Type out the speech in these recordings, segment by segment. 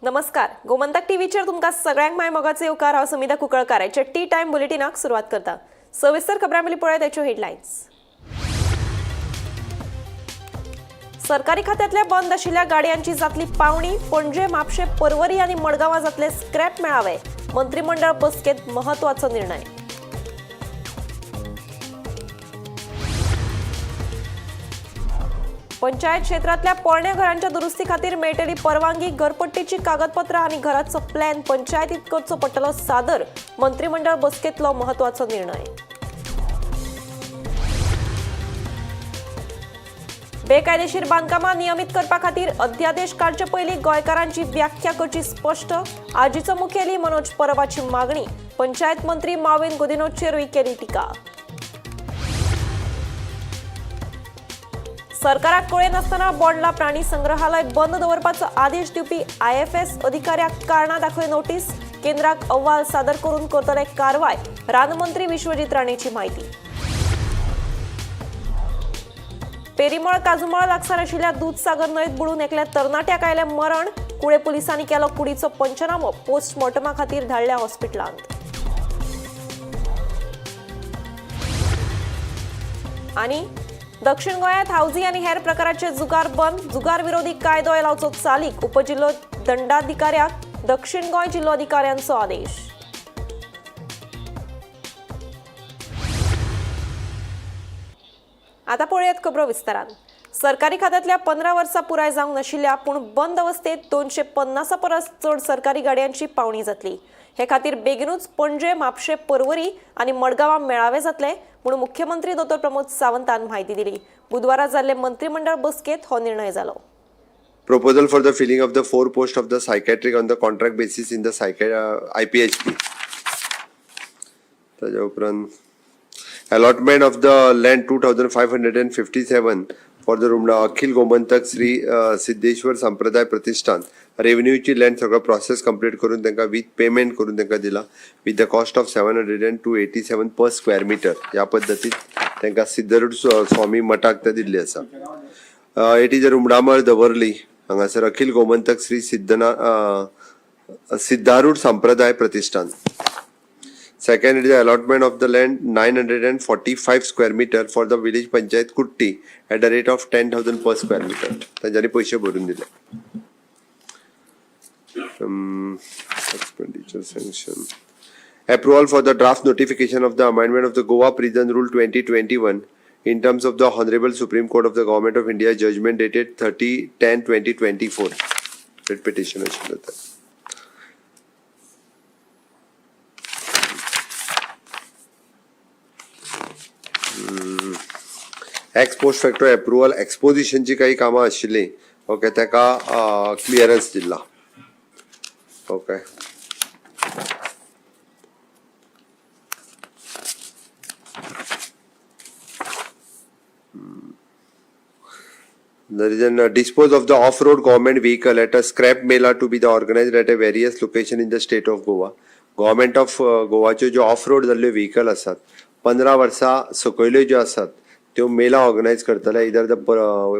नमस्कार, गोमंतक टीव्हीचेर तुमकां सगळ्यांक माय मोगाचो येवकार. हांव समिता कुंकळकार. आयच्या टी टायम बुलेटिनाक सुरवात करता. सविस्तर खबरां पयलीं पळयात ताच्यो हेडलायन्स. सरकारी खात्यांतल्या बंद आशिल्ल्या गाडयांची जातली पावणी. पणजे, म्हापशें, पर्वरी आनी मडगांवां जातले स्क्रॅप मेळावे. मंत्रिमंडळ बसकेत महत्वाचो निर्णय. पंचायत क्षेत्रांतल्या पोरण्या घरांच्या दुरुस्ती खातीर मेळटली परवानगी. घरपट्टीची कागदपत्रां आनी घराचो प्लॅन पंचायतीत करचो पडटलो सादर. मंत्रिमंडळ बसकेतलो महत्वाचो निर्णय. बेकायदेशीर बांदकामां नियमीत करपा खातीर अध्यादेश काडचे पयलीं गोंयकारांची व्याख्या करची स्पश्ट. आजीचो मुखेली मनोज परबाची मागणी. पंचायत मंत्री माविन गुदिन्होचेरूय केली टिका. सरकाराक कळयनासतना बोंडला प्राणी संग्रहालय बंद दवरपाचो आदेश दिवपी आयएफएस अधिकाऱ्याक कारणां दाखय नोटीस. केंद्राक अहवाल सादर करून करतले कारवाय. रानमंत्री विश्वजीत राणेची म्हायती. पेरीमळ काजुमळ लागसार आशिल्ल्या दूदसागर न्हंयत बुडून एकल्या तरणाट्याक आयलें मरण. कुळे पुलिसांनी केलो कुडीचो पंचनामो. पोस्टमॉर्टमा खातीर धाडल्या हॉस्पिटलांत. आनी दक्षिण गोंयांत हावजी आनी हेर प्रकाराचे जुगार बंद. जुगार विरोधी कायदो लावचो चालीक. उपजिल्हो दंडाधिकाऱ्याक दक्षिण गोंय जिल्होधिकाऱ्यांचो आदेश. आता पळयात खबरो विस्तारान. सरकारी खात्यांतल्या 15 वर्सां पुराय जावंक नाशिल्ल्या पूण बंद अवस्थेत 250 परस चड सरकारी गाडयांची पावणी जातली. हे खातीर बेगिनूच पणजे, म्हापशें, पर्वरी आनी मडगांवां मेळावे जातले म्हणून मुख्यमंत्री दोतोर प्रमोद सावंतान म्हायती दिली. बुधवारा जाल्ले मंत्रिमंडळ बसकेत हो निर्णय जालो. Proposal for the filling of the four post of the psychiatric on the contract basis in the IPHP. ताज्या उपरांत allotment of the land 2557 for the Rumla Akhil Gomantak Shri Siddheshwar संप्रदाय प्रतिष्ठान. रेव्हेन्यूची लँड सगळो प्रोसेस कंप्लीट करून तांकां with payment करून तांकां दिला with the cost of 702.87 per square meter. ह्या पद्दतीन तांकां सिद्धरूढ स्वामी मठाक ते दिल्ली आसा. It is a Rumdamol Davorlim हांगासर अखिल गोमंतक श्री सिद्धना सिद्धारूढ संप्रदाय प्रतिष्ठान. Second, it is the allotment of the land 945 square meter for the village panchayat Kutti at the rate of 10,000 per square meter. तांच्यांनी पयशे भरून दिले. Expenditure sanction. Approval for the draft notification of the amendment of the Goa Prison Rule 2021 in terms of the Honorable Supreme Court of the Government of India judgment dated 30/10/2024. Writ petition आशिल्लें तें. Ex post facto approval एक्सपोजिशनची काही कामां आशिल्लीं, okay, ताका clearance दिल्ला. Okay. There is an dispose of the off-road government vehicle at a scrap mela to be the organized at a various location in the state of Goa. Government of गोवाच्यो ज्यो of road जाल्ल्यो vehicle आसात, 15 वर्सां सकयल्यो ज्यो आसात, त्यो मेला organise करतले. Either the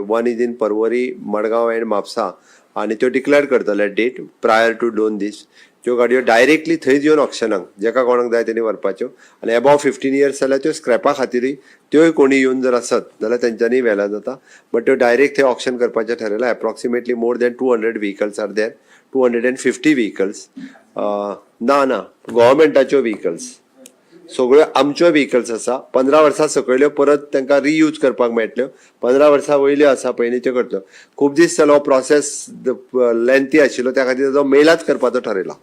one is in Porvorim, Madgaon and Mapusa आनी त्यो डिक्लेअर करतले डेट प्रायर टू 2 दीस. त्यो गाडयो डायरेक्टली थंयच येवन ऑक्शनाक जेका कोणाक जाय तेणी व्हरपाच्यो आनी एबाव 15 इयर्स जाल्यार त्यो स्क्रॅपा खातीरय त्योय कोणी येवन जर आसत जाल्यार तेंच्यांनी व्हेल्यार जाता, बट त्यो डायरेक्ट थंय ऑक्शन करपाचें ठरयलां. Approximately more than 200 vehicles are there, 250 vehicles. ना ना, गोवोरमेंटाच्यो व्हिकल्स सगळ्यो आमच्यो व्हिकल्स आसा. 15 वर्सां सकयल्यो परत तांकां रियूज करपाक मेळटल्यो. 15 वर्सां वयल्यो आसा पयलींच्यो करतल्यो. खूब दीस जालो प्रोसेस लेंथी आशिल्लो, त्या खातीर तो मेलाच करपाचो ठरयला.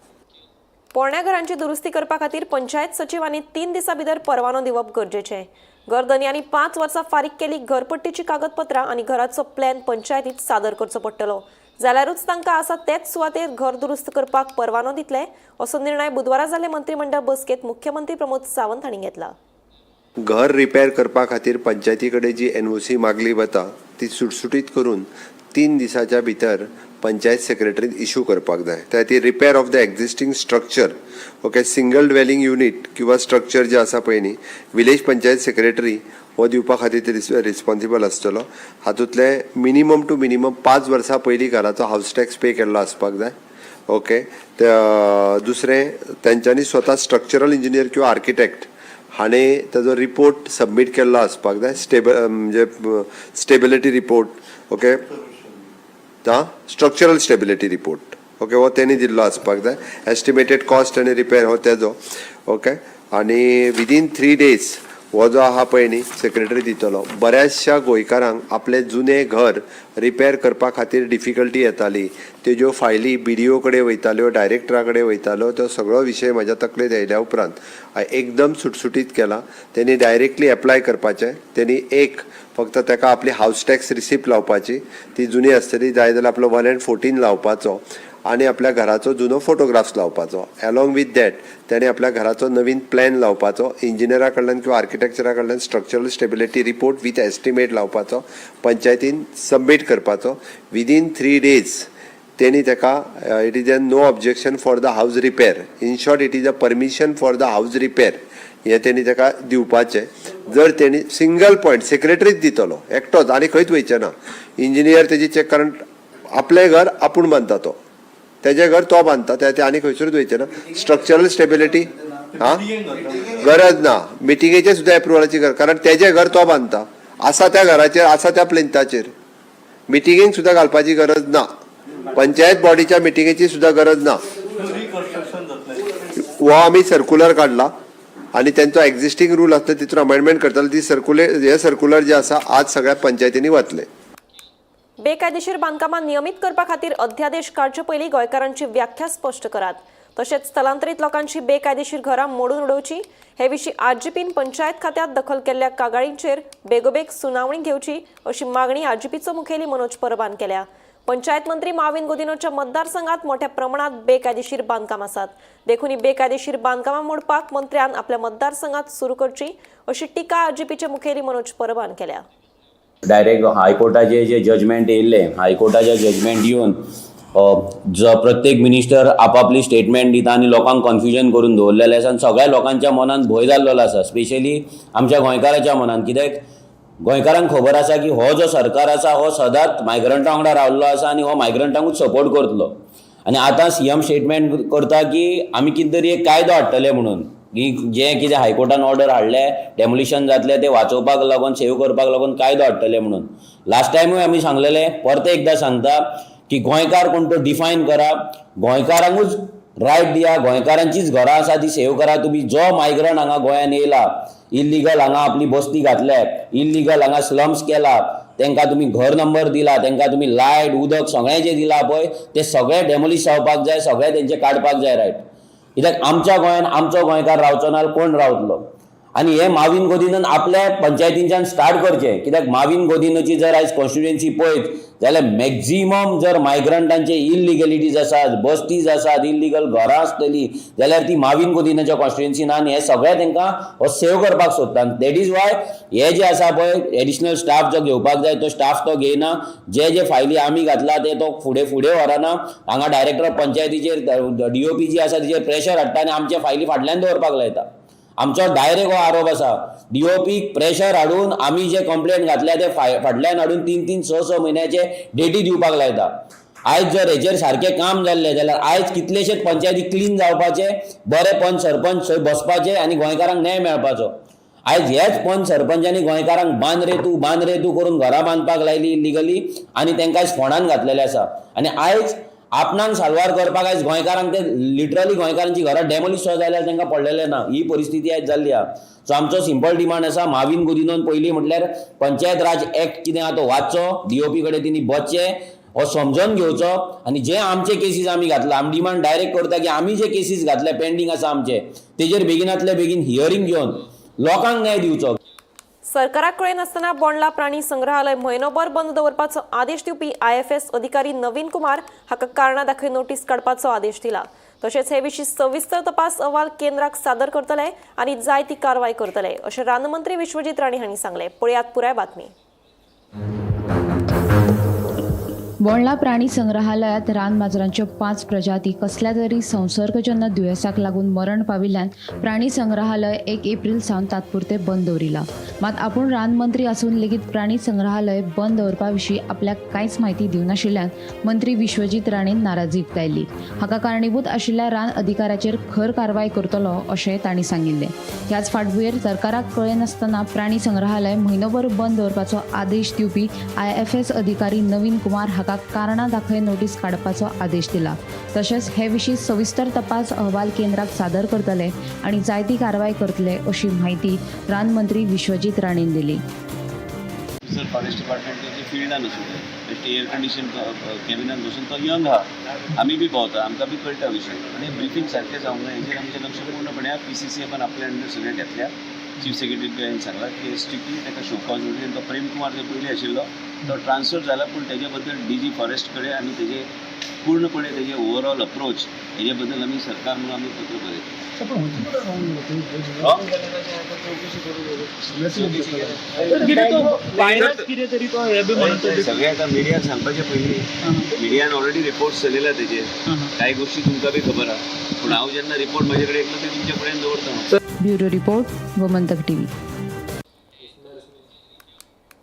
पोरण्या घरांची दुरुस्ती करपा खातीर पंचायत सचिवांनी 3 दिसां भितर परवानो दिवप गरजेचें. घरधनयांनी 5 वर्सां फारीक केली घरपट्टीची कागदपत्रां आनी घराचो प्लॅन पंचायतीत सादर करचो पडटलो, जाल्यारूच तांकां आसा तेच सुवातेर घर दुरुस्त करपाक परवानो दितले, असो निर्णय बुधवारा जाल्ले मंत्रिमंडळ बसकेत मुख्यमंत्री प्रमोद सावंत हांणी घेतला. घर रिपेर करपा खातीर पंचायती कडेन जी एनओसी मागली वता ती सुटसुटीत करून 3 दिसाच्या भितर पंचायत सेक्रेटरीन इशू करपाक जाय. त्या खातीर repair of the existing structure, okay, single dwelling unit किंवा स्ट्रक्चर जे आसा पळय न्ही, विलेज पंचायत सेक्रेटरी हो दिवपा खातीर रिस्पॉन्सिबल आसतलो. हातूंतले मिनिमम टू मिनिमम 5 वर्सां पयलीं घराचो हावस टॅक्स पे केल्लो आसपाक जाय. ओके, दुसरें, तेंच्यांनी स्वता स्ट्रक्चरल इंजिनियर किंवा आर्किटेक्ट हाणें ताजो रिपोर्ट सबमीट केल्लो आसपाक जाय, स्टेबल म्हणजे स्टेबिलिटी रिपोर्ट, ओके, आं, स्ट्रक्चरल स्टेबिलिटी रिपोर्ट, ओके, हो तेणी दिल्लो आसपाक जाय. एस्टिमेटेड कॉस्ट आनी रिपेर हो तेजो, ओके, आनी विदीन 3 डेज हो जो आहा पळय न्ही, सेक्रेटरी दितलो. बऱ्याचशा गोंयकारांक आपलें जुनें घर रिपेर करपा खातीर डिफिकल्टी येताली. तेज्यो फायली बीडीओ कडेन वयताल्यो, डायरेक्टरा कडेन वयताल्यो. तो सगळो विशय म्हाज्या तकलेंत येयल्या उपरांत हांवें एकदम सुटसुटीत केला. तेणी डायरेक्टली एप्लाय करपाचें. तेणी एक फक्त ताका आपली हावस टॅक्स रिसिप्ट लावपाची, ती जुनी आसतली, जाय जाल्यार आपलो 1 अँड 14 लावपाचो आनी आपल्या घराचो जुनो फोटोग्राफ्स लावपाचो. एलॉंग विथ that तेणें आपल्या घराचो नवीन प्लॅन लावपाचो, इंजिनियरा कडल्यान किंवा आर्किटेक्चरा कडल्यान structural stability report with estimate लावपाचो, पंचायतीन सबमीट करपाचो. विदीन 3 डेज तेणी ताका it is a no objection for the house repair, in short, it is a permission for the house repair, हें तेणी ताका दिवपाचें. जर तेणी सिंगल पॉयंट सेक्रेटरीच दितलो एकटोच आनी खंयच वयचें ना. इंजिनियर तेजी चॅक, कारण आपलें घर आपूण बांदता तो, तेजें घर तो बांदता, ते आनी खंयसरूच वयचें ना. स्ट्रक्चरल स्टेबिलिटी हा गरज ना, मिटिंगेचें सुद्दां एप्रुवलाची गरज, कारण तेजें घर तो बांदता, आसा त्या घराचेर, आसा त्या प्लिंथाचेर मिटिंगेक सुद्दां घालपाची गरज ना. पंचायत बॉडीच्या मिटिंगेची सुद्दां गरज ना. रिकन्स्ट्रक्शन जातलें? हो आमी सर्कुलर काडला आनी तेंचो एक्झिस्टींग रूल आसता, तितून अमेंडमेंट करतले. ती सर्कुलर, हे सर्कुलर जे आसा, आज सगळ्या पंचायतींनी वतले. बेकायदेशीर बांदकामां नियमीत करपा खातीर अध्यादेश काडचे पयलीं गोंयकारांची व्याख्या स्पश्ट करात. तशेंच स्थलांतरीत लोकांची बेकायदेशीर घरां मोडून उडोवची. हे विशीं आरजीपीन पंचायत खात्यांत दखल केल्ल्या कागाळींचेर बेगोबेग सुनावणी घेवची, अशी मागणी आरजीपीचो मुखेली मनोज परबान केल्या. पंचायत मंत्री माविन गुदिनोच्या मतदारसंघात मोठ्या प्रमाणात बेकायदेशीर बांदकाम आसात. देखून ही बेकायदेशीर बांदकामां मोडपाक मंत्र्यान आपल्या मतदारसंघात सुरू करची, अशी टिका आरजीपीचे मुखेली मनोज परबान केल्या. डायरेक्ट हायकोर्टाचे जे जजमेंट येयल्लें, हायकोर्टाचे जजमेंट येवन जो प्रत्येक मिनिस्टर आपापली स्टेटमेंट दिता आनी लोकांक कन्फ्युजन करून दवरलेलें आसा आनी सगळ्या लोकांच्या मनान भंय जाल्लो आसा, स्पेशली आमच्या गोंयकाराच्या मनान. कित्याक गोंयकारांक खबर आसा की हो जो सरकार आसा, हो सदांच मायग्रंटा वांगडा रावल्लो आसा आनी हो मायग्रंटांकूच सपोर्ट करतलो. आनी आतां सीएम स्टेटमेंट करता की आमी कितें तरी एक कायदो हाडटले म्हणून, की जें कितें हायकोर्टान ऑर्डर हाडले, डेमोलिशन जातलें, तें वाचोवपाक लागून, सेव करपाक लागून कायदो हाडटले म्हणून. लास्ट टायमूय आमी सांगलेलें, परतें एकदां सांगता की गोंयकार कोण तो डिफायन करा, गोंयकारांकूच रायट दिया, गोंयकारांचीच घरां आसा ती सेव करा. तुमी जो मायग्रंट हांगा गोंयान येयला, इल्लिगल हांगा आपली बस्ती घातल्या, इल्लिगल हांगा स्लम्स केला, तांकां तुमी घर नंबर दिला, तांकां तुमी लायट, उदक सगळें जें दिलां पळय, तें सगळें डेमोलिश जावपाक जाय, सगळें तेंचें काडपाक जाय रायट. कित्याक आमच्या गोंयान आमचो गोंयकार रावचो ना, कोण रावतलो? आनी हे माविन गोदिनून आपल्या पंचायतींच्यान स्टार्ट करचें. कित्याक माविन गोदिनोची जर आयज कॉन्स्टिट्युएन्सी पळयत जाल्यार मॅक्झिमम जर मायग्रंटांचे इल्लिगलिटीज आसात, बस्तीज आसात, इल्लिगल घरां आसतलीं जाल्यार ती माविन गोदिनाच्या कॉन्स्टिट्युएन्सीन. आनी हे सगळे तांकां हो सेव करपाक सोदता. That is why हे जे आसा पळय, एडिशनल स्टाफ जो घेवपाक जाय, तो स्टाफ तो घेयना. जे जे फायली आमी घातला ते तो फुडें फुडें व्हरना. हांगा डायरेक्टर पंचायतीचेर, डीओपी जी आसा तिचेर प्रेशर हाडटा आनी आमचे फायली फाटल्यान दवरपाक लायता. आमचो डायरेक्ट हो आरोप आसा, डीओपीक प्रेशर हाडून आमी जे कंप्लेन घातल्या ते फाटल्यान हाडून तीन तीन, स स म्हयन्याचे डेटी दिवपाक लायता. आयज जर हेचेर सारकें काम जाल्लें जाल्यार आयज कितलेशेच पंचायती क्लीन जावपाचे, बरे पंच सरपंच थंय बसपाचे आनी गोंयकारांक न्याय मेळपाचो. आयज हेच पंच सरपंचांनी गोंयकारांक बांद रे तूं, बांद रे तूं करून घरां बांदपाक लायली इल्लिगली आनी तांकां आयज फोंडान घातलेलें आसा. आनी आयज आपणाक साल्वार करपाक आयज गोंयकारांक ते लिटरली गोंयकारांची घरां डेमोलिश जाल्यार तांकां पडलेलें ना. ही परिस्थिती आयज जाल्ली आहा. सो आमचो सिंपल डिमांड आसा, माविन गुदिनोन पयलीं म्हटल्यार पंचायत राज एक्ट कितें आहा तो वाचचो, डीओपी कडेन तिणी बसचें, हो समजून घेवचो आनी जे आमचे केसीस आमी घातला, आमी डिमांड डायरेक्ट करता की आमी जे केसीस घातले, पेंडींग आसा आमचे, तेजेर बेगिनातले बेगीन हियरींग घेवन लोकांक न्याय दिवचो. सरकाराक कळयनासतना बोंडला प्राणी संग्रहालय म्हयनोभर बंद दवरपाचो आदेश दिवपी आयएफएस अधिकारी नवीन कुमार हाका कारणां दाखय नोटीस काडपाचो आदेश दिला. तशेंच हे विशीं सविस्तर तपास अहवाल केंद्राक सादर करतले आनी जाय ती कारवाय करतले, अशें रानमंत्री विश्वजीत राणे हांणी सांगलें. पळयात पुराय बातमी. बोंडला प्राणी संग्रहालयात रान माजरांच्यो 5 प्रजाती कसल्या तरी संसर्गजन्य दुयेंसाक लागून मरण पाविल्ल्यान प्राणी संग्रहालय 1 एप्रिल सावन तात्पुरते बंद दवरिलां. मात आपूण रान मंत्री आसून लेगीत प्राणी संग्रहालय बंद दवरपा विशीं आपल्याक कांयच म्हायती दिवनाशिल्ल्यान मंत्री विश्वजीत राणेन नाराजी उक्तायली. हाका कारणीभूत आशिल्ल्या रान अधिकाऱ्याचेर खर कारवाय करतलो अशें तांणी सांगिल्लें. ह्याच फाटभुंयेर सरकाराक कळयनासतना प्राणी संग्रहालय म्हयनोभर बंद दवरपाचो आदेश दिवपी IFS अधिकारी नवीन कुमार हाका कारणां दाखय नोटीस काडपाचो आदेश दिला. तशेंच हे विशीं सविस्तर तपास अहवाल केंद्राक सादर करतले आनी जायती कारवाय करतले अशी म्हायती रान मंत्री विश्वजीत राणेन दिली. सर फॉरेस्ट डिपार्टमेंटाचे फिल्डान आसूं जाय, बेश्टे एयर कंडिशन कॅबिनान बसून तो यंग आहा, आमी बी भोंवता, आमकां बी कळटा विशय. आनी ब्रिफींग सारकें जावंक ना हेजेर आमचें लक्ष पूर्णपणे PCCF आपल्या अंडर सगळें घेतल्या. चीफ सेक्रेटरी हांवें सांगलां की स्ट्रिक्टली ताका शोकॉज नोटीस. तो प्रेम कुमार जो पयलीं आशिल्लो तो ट्रान्सफर जाला, पूण तेजे बद्दल DG forest कडेन आनी तेजे पूर्णपणे तेजे ओवरऑल अप्रोच हेजे बद्दल आमी सरकार म्हणून आमी पत्र बरयतले. रॉंग जालें जाल्यार आतां चवकशी करूं. सगळे आतां मिडियाक सांगपाचे पयलीं मिडियान ऑलरेडी रिपोर्ट चलयला तेजेर, कांय गोश्टी तुमकां बी खबर आहा, पूण हांव जेन्ना रिपोर्ट म्हाजे कडेन येतलो ते तुमच्या फुड्यान दवरता. Bureau report, Gomantak TV.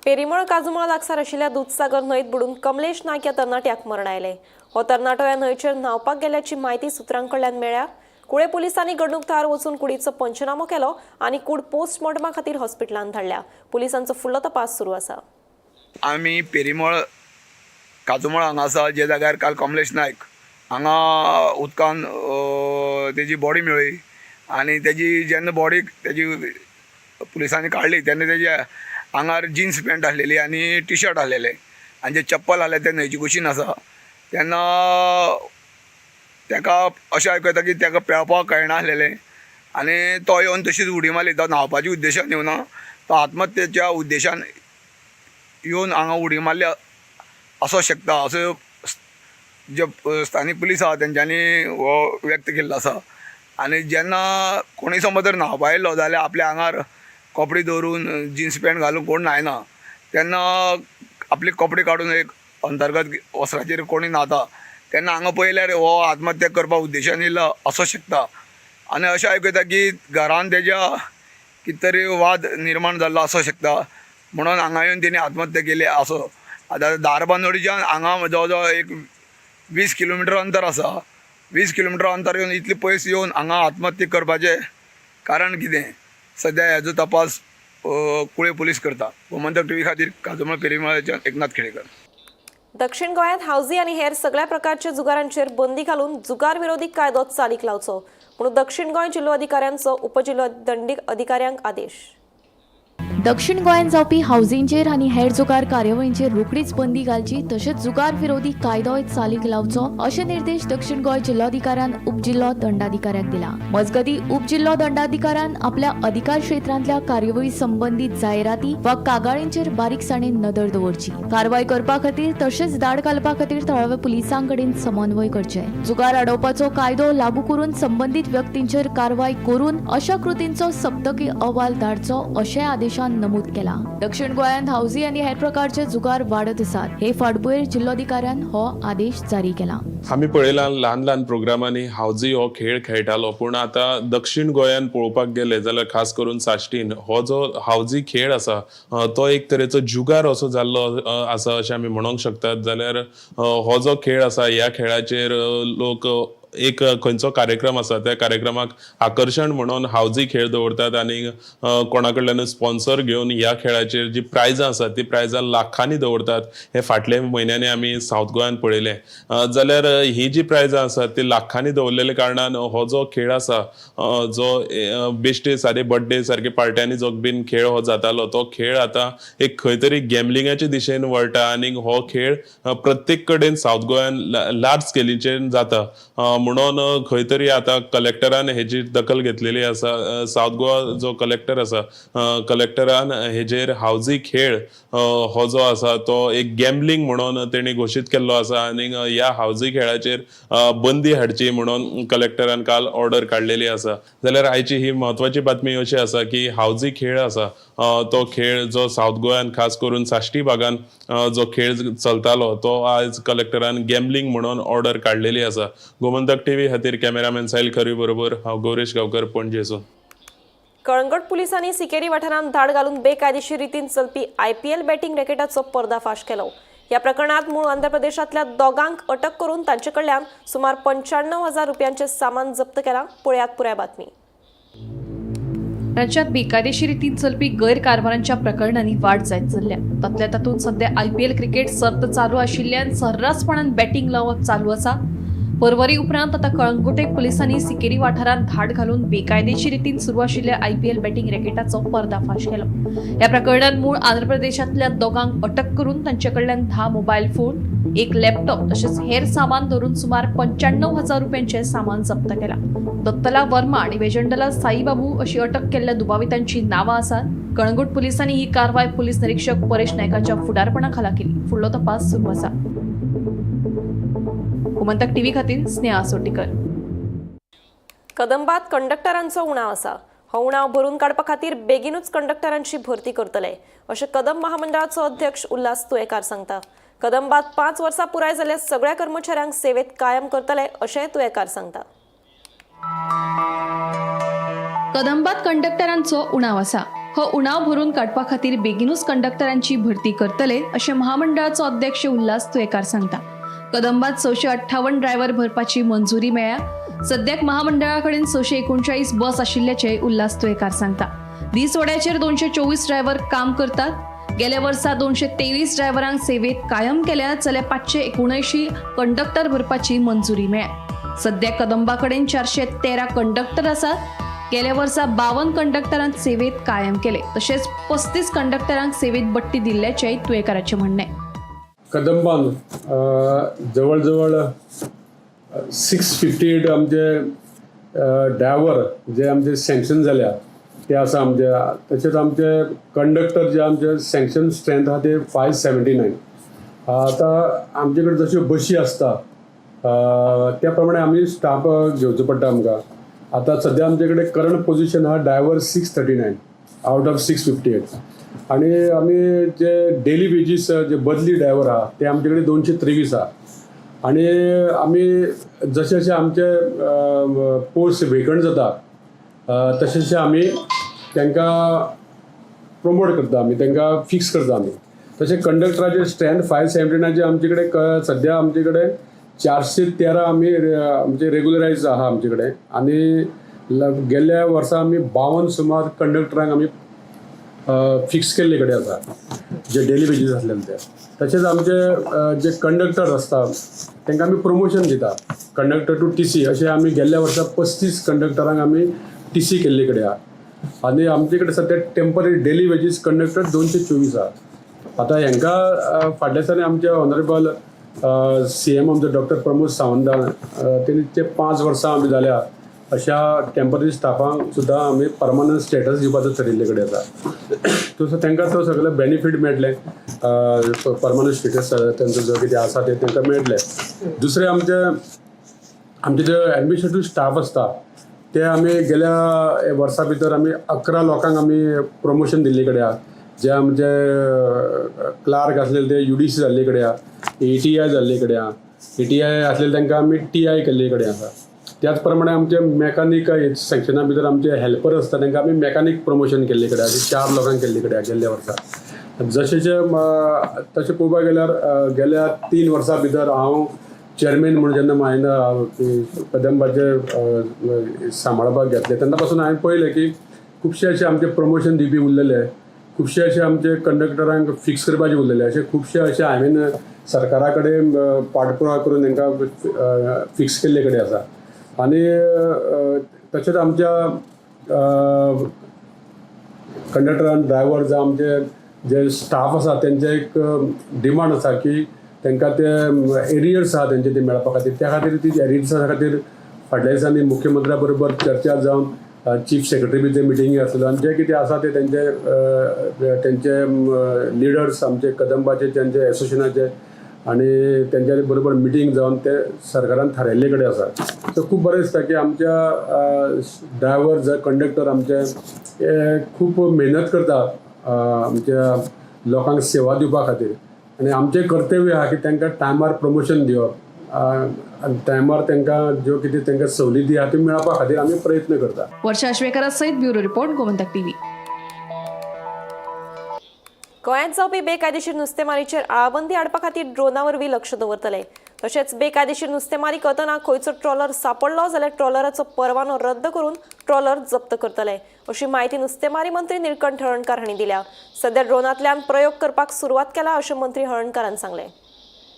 Perimol Kajumala लागसार आशिल्ल्या दुदसागर न्हंयत बुडून कमलेश नायक ह्या तरणाट्याक मरण आयलें. हो तरणाटो ह्या न्हंयचेर न्हांवपाक गेल्ल्याची म्हायती सुत्रां कडल्यान मेळ्ळ्या. कुळे पुलिसांनी घडणूक थळार वचून कुडीचो पंचनामो केलो आनी कूड पोस्टमॉर्टमा खातीर हॉस्पिटलांत धाडल्या. पुलिसांचो फुडलो तपास सुरू आसा. आमी पेरिमळ काजुमळ हांगा आसा, जे जाग्यार काल कमलेश नायक हांगा उदकान तेजी बॉडी मेळ्ळी आनी तेजी जेन्ना बॉडी तेजी पुलिसांनी काडली तेन्ना तेज्या आंगार जिन्स पॅन्ट आसलेली आनी टी शर्ट आसलेलें आनी जे चप्पल आसलें तें न्हंयचे कुशीन आसा. तेन्ना तेका अशें आयकता की तेका पेंवपाक कळना आसलेलें आनी तो येवन तशीच उडी मारली. तो न्हांवपाच्या उद्देशान येवना, तो आत्महत्येच्या उद्देशान येवन हांगा उडी मारली आसूं शकता असो जे स्थानीक पुलीस आहा तेंच्यांनी हो व्यक्त केल्लो आसा. आनी जेन्ना कोणूय समज जर न्हांवपा आयलो जाल्यार आपल्या आंगार कपडे दवरून जिन्स पॅन्ट घालून कोण न्हायना, तेन्ना आपले कपडे काडून एक अंतर्गत वस्त्राचेर कोणूय न्हाता तेन्ना हांगा पळयल्यार हो आत्महत्या करपा उद्देशान येयलो आसूं शकता. आनी अशें आयकता की घरान तेज्या कितें तरी वाद निर्माण जाल्लो आसूं शकता म्हणून हांगा येवन तेणी आत्महत्या केली असो. आतां धारबांदोडच्यान हांगा जवळ जवळ एक 20 किलोमिटर अंतर आसा. 20 किलोमिटर अंतर येवन इतले पयस येवन हांगा आत्महत्या करपाचें कारण कितें, सद्या हेजो तपास कुळे पुलीस करता. गोमंतक टीव्ही खातीर काजुमळ पेरिमळाच्यान एकनाथ खेडेकर. दक्षिण गोंयांत हावजी आनी हेर सगळ्या प्रकारच्या जुगारांचेर बंदी घालून जुगार विरोधी कायदो चालीक लावचो म्हणून दक्षिण गोंय जिल्लो अधिकाऱ्यांचो उपजिल्लो दंडीक अधिकाऱ्यांक आदेश. दक्षिण गोंयांत जावपी हावजींचेर आनी हेर जुगार कार्यावळींचेर रोखडीच बंदी घालची तशेंच जुगार विरोधी कायदोय चालीक लावचो अशे निर्देश दक्षिण गोंय जिल्लोधिकाऱ्यान उपजिल्लो दंडाधिकाऱ्याक दिला. मजगतीं उपजिल्लो दंडाधिकाऱ्यान आपल्या अधिकार क्षेत्रांतल्या कार्यावळी संबंदीत जायराती वा कागाळींचेर बारीकसाणेन नदर दवरची. कारवाय करपा खातीर तशेंच धाड घालपा खातीर थळाव्या पुलिसां कडेन समन्वय करचे. जुगार आडोवपाचो कायदो लागू करून संबंदीत व्यक्तींचेर कारवाय करून अशा कृतींचो सप्तकी अहवाल धाडचो अशें आदेशान नमूद केला. दक्षिण गोंयांत हावजी आनी हेर प्रकारचे जुगार वाडत आसात. हे फाटभुंयेर जिल्लोधिकाऱ्यान हो आदेश जारी केला. आमी पळयलां ल्हान ल्हान प्रोग्रामांनी हावजी हो खेळ खेळटालो, पूण आतां दक्षिण गोंयान पळोवपाक गेले जाल्यार खास करून साश्टीन हो जो हावजी खेळ आसा तो एक तरेचो जुगार असो जाल्लो आसा अशें आमी म्हणूंक शकतात. जाल्यार हो जो खेळ आसा ह्या खेळाचेर लोक एक खंयचो कार्यक्रम आसा त्या कार्यक्रमाक आकर्शण म्हणून हावजी खेळ दवरतात आनी कोणा कडल्यान स्पॉन्सर घेवन ह्या खेळाचेर जी प्रायजां आसात ती प्रायजां लाखांनी दवरतात. हे फाटल्या म्हयन्यांनी आमी सावथ गोंयान पळयलें. जाल्यार ही जी प्रायजां आसात ती लाखांनी दवरलेल्या कारणान हो जो खेळ आसा जो बेश्टे सादे बड्डे सारके पार्ट्यांनी जो बीन खेळ हो जातालो तो खेळ आतां एक खंय तरी गॅमलिंगाचे दिशेन वळटा आनी हो खेळ प्रत्येक कडेन सावथ गोंयान लार्ज स्केलीचेर जाता. म्हणून खंय तरी आतां कलेक्टरान हेजी दखल घेतलेली आसा. सावथ गोवा जो कलेक्टर आसा, कलेक्टरान हेजेर हावजी खेळ हो जो आसा तो एक गॅम्बलिंग म्हणून तेणी घोशीत केल्लो आसा आनी ह्या हावजी खेळाचेर बंदी हाडची म्हणून कलेक्टरान काल ऑर्डर काडलेली आसा. जाल्यार आयची ही म्हत्वाची बातमी अशी आसा की हावजी खेळ आसा तो खेळ जो सावथ गोव्यान खास करून साश्टी भागान जो खेळ चलतालो तो आज कलेक्टरान गॅम्बलिंग म्हणून ऑर्डर काडलेली आसा. गोमंतक टीव्ही खातीर कॅमेरामॅन साहिल खरी बरोबर हांव गौरेश गांवकर, पणजेसून. कळंगट पुलिसांनी सिकेरी वाठारांत धाड घालून बेकायदेशीर रितीन चलपी आयपीएल बॅटिंग रॅकेटाचो पर्दाफाश केलो. ह्या प्रकरणात मूळ आंध्र प्रदेशांतल्या दोगांक अटक करून तांचे कडल्यान सुमार 95,000 रुपयांचें सामान जप्त केलां. पळयात पुराय बातमी. राज्यात बेकायदेशीर रितीन चलपी गैरकारभारांच्या प्रकरणांनी वाड जायत चल्ल्या. तातल्या तातूंत सध्या आयपीएल क्रिकेट सर्त चालू आशिल्ल्यान सर्रासपणान बॅटींग लावप चालू आसा. परवरी उपरांत आतां कळंगूटे पुलिसांनी सिकेरी वाठारांत धाड घालून बेकायदेशीर रितीन सुरू आशिल्ल्या आयपीएल बॅटींग रॅकेटाचो पर्दाफाश केलो. ह्या प्रकरणांत मूळ आंध्र प्रदेशांतल्या दोगांक अटक करून तांचे कडल्यान 10 मोबायल फोन, 1 लॅपटॉप तशेंच हेर सामान धरून सुमार 95,000 रुपयांचें सामान जप्त केलां. दत्तला वर्मा आनी वेजंडला साईबाबू अशी अटक केल्ल्या दुबावितांची नांवां आसात. कळंगूट पुलिसांनी ही कारवाय पुलीस निरीक्षक परेश नायकाच्या फुडारपणा खाला केली. फुडलो तपास सुरू आसा. गोमंतक टीव्ही खातीर स्नेहा सोटीकर. कदंबात कंडक्टरांचो उणाव आसा. हो उणाव भरून काडपा खातीर बेगीनूच कंडक्टरांची भरती करतले अशें कदंब महामंडळाचो अध्यक्ष उल्हास तुयेकार सांगता. कदंबात 5 वर्सां पुराय जाल्ल्या सगळ्या कर्मचाऱ्यांक सेवेत कायम करतले अशेंय तुयेकार सांगता. कदंबात कंडक्टरांचो उणाव आसा. हो उणाव भरून काडपा खातीर बेगीनूच कंडक्टरांची भरती करतले अशें महामंडळाचो अध्यक्ष उल्हास तुयेकार सांगता. कदंबात 658 ड्रायव्हर भरपाची मंजुरी मेळ्ळ्या. सद्याक महामंडळा कडेन 639 बस आशिल्ल्याचें उल्हास तुयेकार सांगता. दिसवड्याचेर 224 ड्रायव्हर काम करतात. गेल्या वर्सा 223 ड्रायव्हरांक सेवेत कायम केल्यात, जाल्यार 579 कंडक्टर भरपाची मंजुरी मेळ्ळ्या. सद्या कदंबा कडेन 413 कंडक्टर आसात. गेल्या वर्सा 52 कंडक्टरांक सेवेत कायम केले, तशेंच 35 कंडक्टरांक सेवेत बडटी दिल्ल्याचेंय तुयेकाराचें म्हणणें. कदंबान जवळ जवळ 658 आमचे ड्रायव्हर जे आमचे सँक्शन जाल्या ते आसा आमचे. तशेंच आमचे कंडक्टर जे आमचे सँक्शन स्ट्रेंथ आहा ते 579. आतां आमचे कडेन जश्यो बशी आसता त्या प्रमाणे आमी स्टाफ घेवचो पडटा आमकां. आतां सद्या आमचे कडेन करंट पोझिशन आहा ड्रायव्हर 639 आवट ऑफ 658. आनी आमी जे डेली वेजीस जे बदली ड्रायव्हर आहा ते आमचे कडेन 223 आहा. आनी आमी जशे जशे आमचे पोस्ट वेकंट जाता तशें तशें आमी तांकां प्रमोट करता, आमी तांकां फिक्स करता आमी. तशें कंडक्टराचे स्ट्रेंथ 579 आमचे कडेन सद्या आमचे कडेन 413 आमी आमचे रेगुलरायज आहा आमचे कडेन. आनी गेल्ल्या वर्सा आमी 52 सुमार कंडक्टरांक आमी फिक्स केल्ले कडेन आसा जे डेली वेजीस आसलेले ते. तशेंच आमचे जे कंडक्टर आसता तांकां आमी प्रमोशन दिता, कंडक्टर टू टीसी अशें आमी गेल्ल्या वर्सा 35 कंडक्टरांक आमी टीसी केल्ले कडेन आहा. आनी आमचे कडेन सद्या टेंपररी डेली वेजीस कंडक्टर 224 आहा. आतां हांकां फाटल्या दिसांनी आमचे ऑनरेबल सीएम आमचो डॉक्टर प्रमोद सावंत तेणी ते 5 वर्सां आमी जाल्या अशा टेंपररी स्टाफांक सुद्दां आमी परमनंट स्टेटस दिवपाचो थरिल्ले कडेन आसा. तसो तांकां तो सगळे बेनिफीट मेळटलें, परमनंट स्टेटस तेंचो जो कितें आसा तें तांकां मेळटलें. दुसरें आमचे आमचे जे एडमिनिस्ट्रेटीव स्टाफ आसता ते आमी गेल्या वर्सा भितर आमी 11 लोकांक आमी प्रमोशन दिल्ले कडेन आहा. जे आमचे क्लार्क आसलेले ते UDC जाल्ले कडेन आहा, ATI जाल्ले कडेन आहा, ATI आसलेले तांकां आमी TI केल्ले कडेन आसा. त्याच प्रमाणे आमचे मॅकानीक सेक्शना भितर आमचे हेल्पर आसता तांकां आमी मॅकानीक प्रमोशन केल्ले कडेन आसा, 4 लोकांक केल्ले कडेन आहा गेल्ल्या वर्सा. जशें तशें पळोवपाक गेल्यार गेल्या 3 वर्सां भितर हांव चेअरमॅन म्हणून जेन्ना हांवें कदंबाचें सांबाळपाक घेतलें तेन्ना पासून हांवें पळयलें की खुबशे अशे आमचे प्रमोशन दिवपी उरलेले, खुबशे अशे आमचे कंडक्टरांक फिक्स करपाचे उरलेले, अशे खुबशे अशे हांवें सरकारा कडेन पाठपुरावा करून तांकां फिक्स केल्ले कडेन आसा. आनी तशेंच आमच्या कंडक्टर आनी ड्रायव्हर जावं आमचे जे स्टाफ आसा तेंचे एक डिमांड आसा की तांकां ते एरियर्स आहा तेंचे ते मेळपा खातीर, त्या खातीर ती एरियर्सा खातीर फाटल्या दिसांनी मुख्यमंत्र्या बरोबर चर्चा जावन चीफ सेक्रेटरी बी ते मिटिंगी आसलेलो आनी जे कितें आसा ते तेंचे तेंचे लिडर्स आमचे कदंबाचे तेंचे एसोसिएशनाचे आनी तेंच्या बरोबर मिटींग जावन ते सरकारान थारायल्ले कडेन आसा. सो खूब बरें दिसता की आमच्या ड्रायवर जावं कंडक्टर आमचे हे खूब मेहनत करता आमच्या लोकांक सेवा दिवपा खातीर आनी आमचें कर्तव्य आहा की तांकां टायमार प्रमोशन दिवप आनी टायमार तांकां ज्यो कितें तांकां सवलती आहा त्यो मेळपा खातीर आमी प्रयत्न करता. वर्षा आश्वेकरा सहित ब्युरो रिपोर्ट, गोमंतक टीव्ही. गोंयांत जावपी बेकायदेशीर नुस्तेमारीचेर आळाबंदी हाडपा खातीर ड्रोना वरवीं लक्ष दवरतले. तशेंच बेकायदेशीर नुस्तेमारी करतना खंयचो ट्रॉलर सापडलो जाल्यार ट्रॉलराचो परवानो रद्द करून ट्रॉलर जप्त करतले अशी म्हायती नुस्तेमारी मंत्री निळकंठ हळर्णकार हांणी दिल्या. सध्या ड्रोनांतल्यान प्रयोग करपाक सुरवात केला अशें मंत्री हळर्णकारान सांगलें.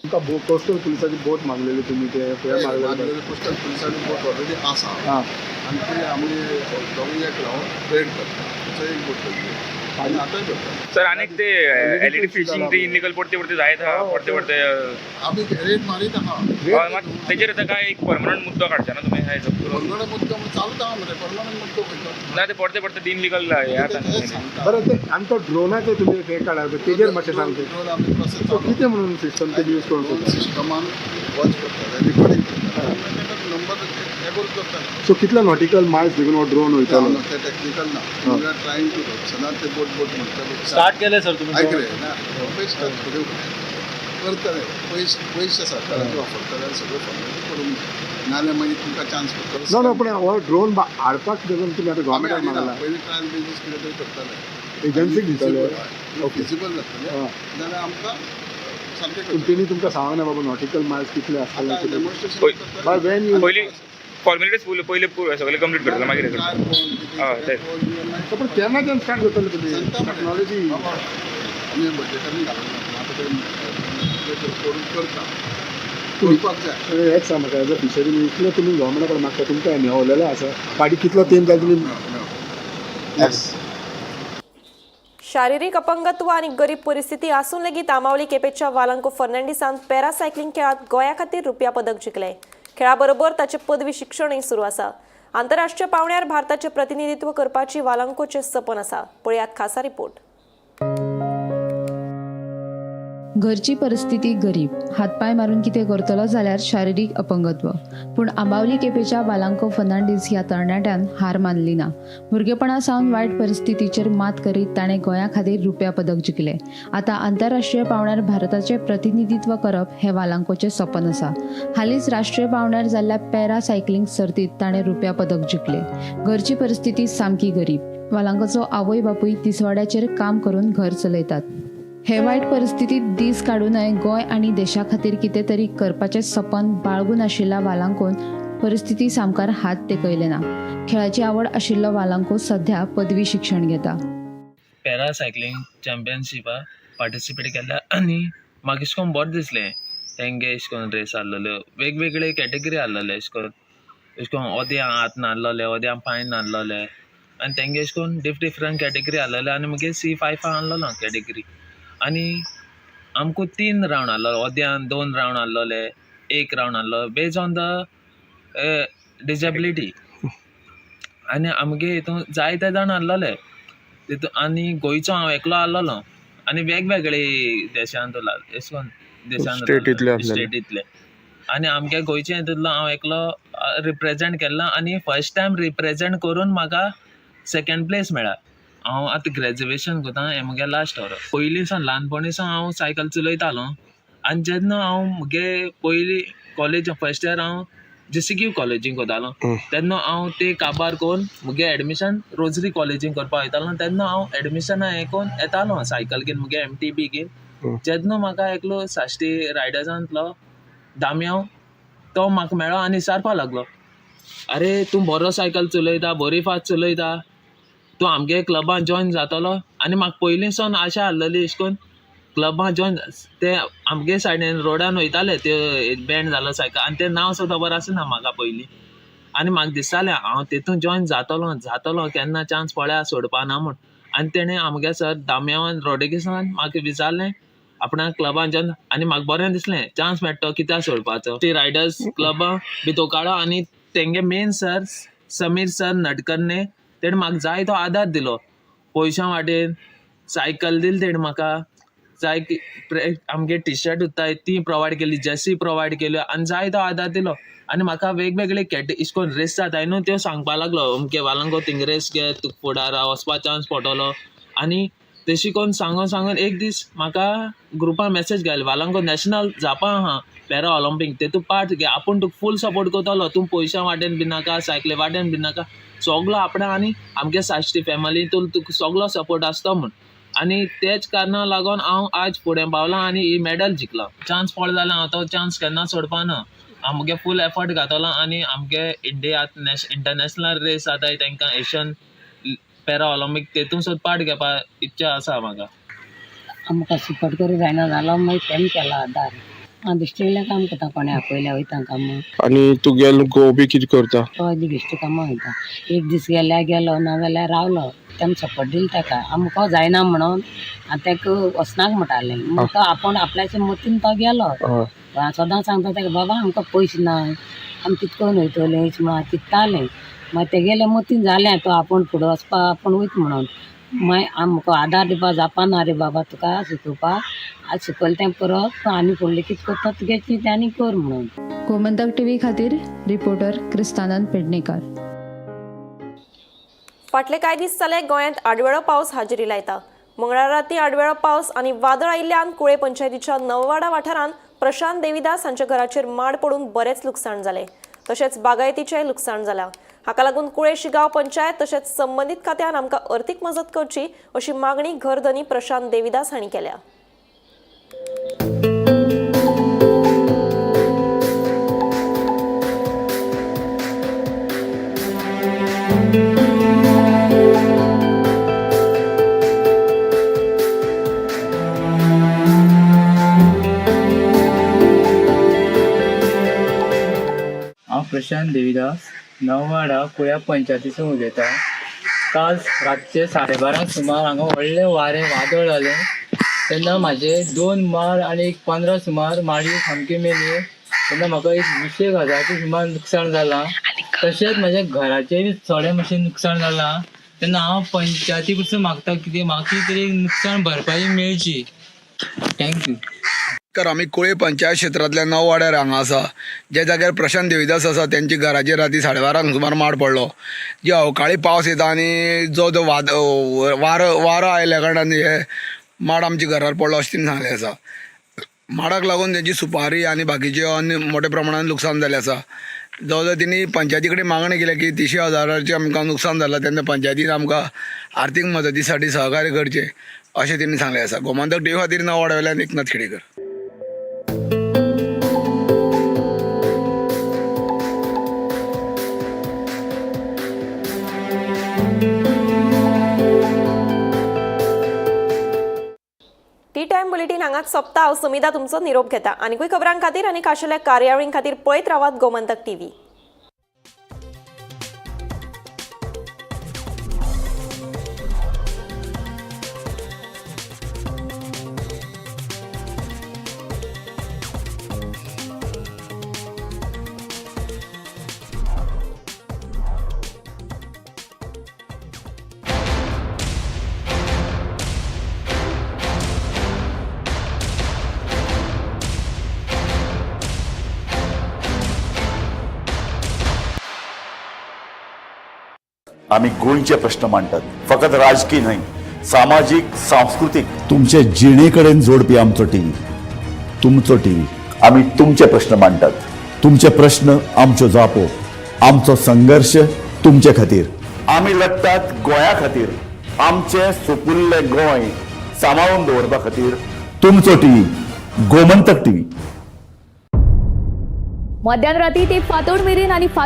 तुमकां कोस्टल पुलिसाची बोट मागलेली तुमी ते फुडें मागलेली. कोस्टल पुलिसाची बोट ऑलरेडी आसा आनी ती आमी दोंगुल्ल्याक लावन ट्रेन करता. थंय एक बोट करतली आनी आतांय करता. सर, आनीक ते एलईडी फिशिंग ते इलिगल परते परते जायत आहा, परते परते. आमी रेड मारीत आहा. हय, मात तेजेर आतां काय एक परमनंट मुद्दो काडचे ना तुमी हेजो? परमनंट मुद्दो म्हणून चालूच आहा मरे. परमनंट मुद्दो खंयचो? ना, ते परते परते इलिगल हे जाता न्हू. बरें, ते आनी तो ड्रोनाचे तुमी हे काडा, तेजेर मातशें सांगचे. ड्रोन आमी प्रोसेस सो कितें म्हणून सिस्टम ते यूज करून ड्रोन सिस्टमान वॉच करता, रिकॉर्डिंग करता, नंबर एबल करता. सो कितले नॉटिकल मायल्स देखून हो ड्रोन वयतलो? ते टॅक्निकल ना. We are trying to, सदांच ते बोट बोट म्हणटा. स्टार्ट केलें सर तुमी? ऐक रे, ना, पयस थोडे करतले. पयस पयशे सरकाराचे वापरतले आनी सगळ्यो फॉर्मेलिटी करूंक जाय, नाजाल्यार मागीर तुमकां चान्स पडटलो. ना ना, पण हो ड्रोन हाडपाक देखून तुमी आतां गव्हर्मेंटाक मागला? पयलीं ट्रायल बेजीस कितें तरी करतले. एजन्सीक दितले? फिजिबल जातलें जाल्यार आमकां सारकें. पूण तेणी तुमकां सांगना बाबा नॉटिकल मायल्स कितले आसतले? आतां डेमॉन्स्ट्रेशन. बाय वेन you पयलीं फॉर्मेलिटीज पयलीं सगळें कंप्लीट करतले, मागीर हे ट्रायल करतले. हय, तेच. पण केन्नाच्यान स्टार्ट करतले तुमी टॅक्नॉलॉजी? आमी बजेटान घालूंक ना, आतां ते करून करता, करपाक जाय. एक सांग म्हाका, एज अ फिशरी इतलें तुमी गव्हर्मेंटा कडेन मागता, तुमकां मेवलेलें आसा, फाटीं कितलो तेंप जालो तुमी? येस. शारिरीक अपंगत्व आनी गरीब परिस्थिती आसून लेगीत आमावली केपेंच्या वालांको फर्नांडीसान पॅरासायकलिंग खेळात गोंया खातीर रुपया पदक जिखलें. खेळा बरोबर ताचें पदवी शिक्षणूय सुरू आसा. आंतरराष्ट्रीय पांवड्यार भारताचें प्रतिनिधित्व करपाची वालांकोचें सपन आसा. पळयात खासा रिपोर्ट. घरची परिस्थिती गरीब, हातपांय मारून कितें करतलो जाल्यार शारिरीक अपंगत्व, पूण आंबावली केपेच्या वालांको फर्नांडीस ह्या तरणाट्यान हार मानली ना. भुरगेपणा सावन वायट परिस्थितीचेर मात करीत ताणें गोंया खातीर रुप्या पदक जिखलें. आतां आंतरराष्ट्रीय पांवड्यार भारताचें प्रतिनिधित्व करप हें वालांकोचें सपन आसा. हालींच राष्ट्रीय पांवड्यार जाल्ल्या पॅरा सायकलिंग सर्तींत ताणें रुप्या पदक जिखलें. घरची परिस्थिती सामकी गरीब. वालांकोचो आवय बापूय तिसवाड्याचेर काम करून घर चलयतात. हे वायट परिस्थितीत दीस काडूनय गोंय आनी देशा खातीर कितें तरी करपाचें सपन बाळगून आशिल्ल्या वालांकोन परिस्थिती सामकार हात तेकयले ना. खेळाची आवड आशिल्लो वालांको सध्या पदवी शिक्षण घेता. पॅरा सायकलिंग चॅम्पियनशिपाक पार्टिसिपेट केल्ले आनी म्हाका अशें करून बरें दिसलें. तेंगे अशें करून रेस आहलेल्यो, वेगवेगळे कॅटेगरी आहलेले. अशें करून अर्द्या हात नासलोले, अर्द्या पांय नासलोले आनी तेंगे अशें करून डिफरंट कॅटेगरी आहलेले आनी मुगे सी फायफ आहलोलो कॅटेगरी आनी आमकां तीन रावंड आहलोलो. अर्द्यान दोन रावंड आहलोले, एक रावंड आहलो, बेज ऑन the disability. आनी आमगे हितून जायते जाण आहलोले तितून आनी गोंयचो हांव एकलो आहलोलो आनी वेगवेगळे देशांत अशें करून देशांत स्टेटींतले आसलेले. स्टेटींतले. आनी आमगे गोंयचे हितूंतलो हांव एकलो रिप्रेजेंट केल्लो आनी फर्स्ट टायम रिप्रेजेंट करून म्हाका सेकेंड प्लेस मेळ्ळा. हांव आतां ग्रेज्युएशन करता, हें मुगे लास्ट वर्स. पयलीं सावन, ल्हानपणी सावन हांव सायकल चलयतालो आनी जेन्ना हांव मुगे पयलीं कॉलेज फर्स्ट इयर हांव जेसीक्यू कॉलेजीन करतालो, तेन्ना हांव ते काबार करून मुगे एडमिशन रोजरी कॉलेजीन करपाक वयतालो. तेन्ना हांव एडमिशना हें करून येतालो सायकल घेवन, मुगे एमटीबी घेवन. जेन्ना म्हाका एकलो साश्टी रायडर्सांतलो दामयांव, तो म्हाका मेळ्ळो आनी विचारपा लागलो, "आरे, तूं बरो सायकल चलयता, बरी फास्ट चलयता, तूं आमगे क्लबान जॉयन जातलो?" आनी म्हाका पयलीं सावन आशा आसलेली अशें करून क्लबान जॉयन. ते आमगे सायडीन रोडान वयताले ते बँड जालो सायकल आनी तें नांव सुद्दां खबर आसना म्हाका पयलीं. आनी म्हाका दिसतालें हांव तेतून जॉयन जातलो, जातलो, केन्ना चान्स पळया, सोडपा ना म्हूण. आनी तेणें आमगे सर दामयावान रोड्रिगीसान म्हाका विचारलें. आपणा क्लबांच्यान आनी म्हाका बरें दिसलें चान्स मेळटा तो कित्याक सोडपाचो. ती रायडर्स क्लबा भितर काडो आनी तेंगे मेन सर समीर सर नटकर्णे तेणें म्हाका जाय तो आदार दिलो, पयशां वाटेन सायकल दिली तेणें म्हाका, जाय आमगे टी शर्ट उत्ताय ती प्रोवायड केली, जर्सी प्रोवायड केल्यो आनी जाय तो आदार दिलो. आनी म्हाका वेगवेगळे कॅटे अशें करून रेस जाताय न्हू त्यो सांगपा लागलो, अमके वालांगो थिंग रेस घे तुका फुडारा वचपा चान्स पडटलो. आनी तशी करून सांगून सांगून एक दीस म्हाका ग्रुपान मॅसेज घाली, वालांगो नॅशनल जावपा आहा पॅरा ऑलिंपीक, तेतूं पार्ट घे, आपूण तुका फूल सपोर्ट करतलो, तूं पयशां वाटेन बी नाका, सायकली वाटेन बी नाका, सगलो आपणा आनी आमगे साश्टी फॅमिली तुका सगलो सपोर्ट आसतो म्हूण. आनी तेच कारणा लागून हांव आज फुडें पावलां आनी ही मॅडल जिखलां. चान्स पडलो जाल्यार हांव तो चान्स केन्ना सोडपा ना, हांव म्हगे फूल एफर्ट घातलो आनी आमगे इंडिया इंटरनॅशनल रेस जाताय तांकां एशियन पॅरा ऑलिंपीक तेतून सुद्दां पार्ट घेवपा इच्छा आसा म्हाका. आमकां सपोर्ट करूं जायना जालो, मागीर तेणें केलो आदार. हांव बेश्टें काम करता, कोणें आपयल्यार वयता कामाक. आनी तुगेलो घोव बी कितें करता? तो बेश्टें कामाक वयता, एक दीस गेल्यार गेलो ना जाल्यार रावलो. तेणें सपोर्ट दिलो ताका, आमकां जायना म्हणून आनी ताका वचनाक म्हणटालें, मागीर तो आपूण आपल्याच्या मतीन तो गेलो. हांव सदां सांगता ताका, बाबा आमकां पयशे ना, आमी कितें करून वयतलीं अशें म्हणून हांव चिंत्तालें. मागीर तेगेले मतीन जालें तो आपूण फुडें वचपा आपूण वयता म्हणून. मागीर आमकां आदार दिवपा जावपा ना रे बाबा तुका शिकोवपाक, आज शिकयलें तें पुरो, तूं आनी फुडलें कितें करता तुगे चिंत आनी कर म्हणून. गोमंतक टीव्ही खातीर रिपोर्टर क्रिस्तानंद पेडणेकर. फाटले कांय दीस जाले गोंयांत आडवेळो पावस हाजेरी लायता. मंगळारा राती आडवेळो पावस आनी वादळ आयिल्ल्यान कुळे पंचायतीच्या नववाडा वाठारांत प्रशांत देविदास हांच्या घराचेर माड पडून बरेंच लुकसाण जालें, तशेंच बागायतीचेंय लुकसाण जालां. हाका लागून कुळे शिगांव पंचायत तशेंच संबंदीत खात्यान आमकां अर्थीक मजत करची अशी मागणी घरधनी प्रशांत देविदास हांणी केल्या. हांव प्रशांत देविदास, नववाडा कुळ्या पंचायतीसून उलयता. काल रातचे 12:30 सुमार हांगा व्हडलें वारें वादळ जालें तेन्ना म्हाजे 2 माड आनी एक 15 सुमार माडयो सामक्यो मेल्यो. तेन्ना म्हाका एक 20 हजाराचें सुमार लुकसाण जालां. तशेंच म्हाज्या घराचें बी थोडें मातशें नुकसाण जालां. तेन्ना हांव पंचायती कडसून मागता कितें म्हाका कितें तरी नुकसाण भरपाई मेळची. Thank you. तर आमी कुळे पंचायत क्षेत्रांतल्या नववाड्यार हांगा आसा, ज्या जाग्यार प्रशांत देविदास आसा त्यांच्या घराचेर राती 12:30 सुमार माड पडलो. जे अवकाळी पावस येता आनी जो जो वारो आयल्या कारणान हे माड आमच्या घरार पडलो अशें तिणें सांगलें आसा. माडाक लागून तेंची सुपारी आनी बाकीचे अन्य मोठ्या प्रमाणान लुकसाण जालें आसा. जवळ जवळ तेणी पंचायती कडेन मागणी केल्या की 30 हजाराचें आमकां नुकसान जालां, तेन्ना पंचायतीन आमकां आर्थीक मदती साठी सहकार्य करचें अशें तेणी सांगलें आसा. गोमंतक टीव्ही खातीर नववाड्या वयल्यान Eknath Khedekar. T time bulletin हांगाच सोंपता. हांव सुमिधा तुमचो निरोप घेता. आनीकूय खबरां खातीर आनी खाशेल्या कार्यावळीं खातीर पळयत रावात गोमंतक टीव्ही. आमी गोंयचे प्रश्न मांडटात, फकत राजकीय न्हय, सामाजीक, सांस्कृतीक, तुमचे जिणे कडेन जोडपी आमचो टीव्ही, तुमचो टीव्ही. आमी तुमचे प्रश्न मांडटात, तुमचे प्रश्न आमच्यो जापो, आमचो संघर्श तुमचे खातीर. आमी लढटात गोंया खातीर, आमचें सुपुल्लें गोंय सांबाळून दवरपा खातीर. तुमचो टीव्ही, गोमंतक टीव्ही. मध्यान राती ते फांतोड मेरेन आनी फांतोड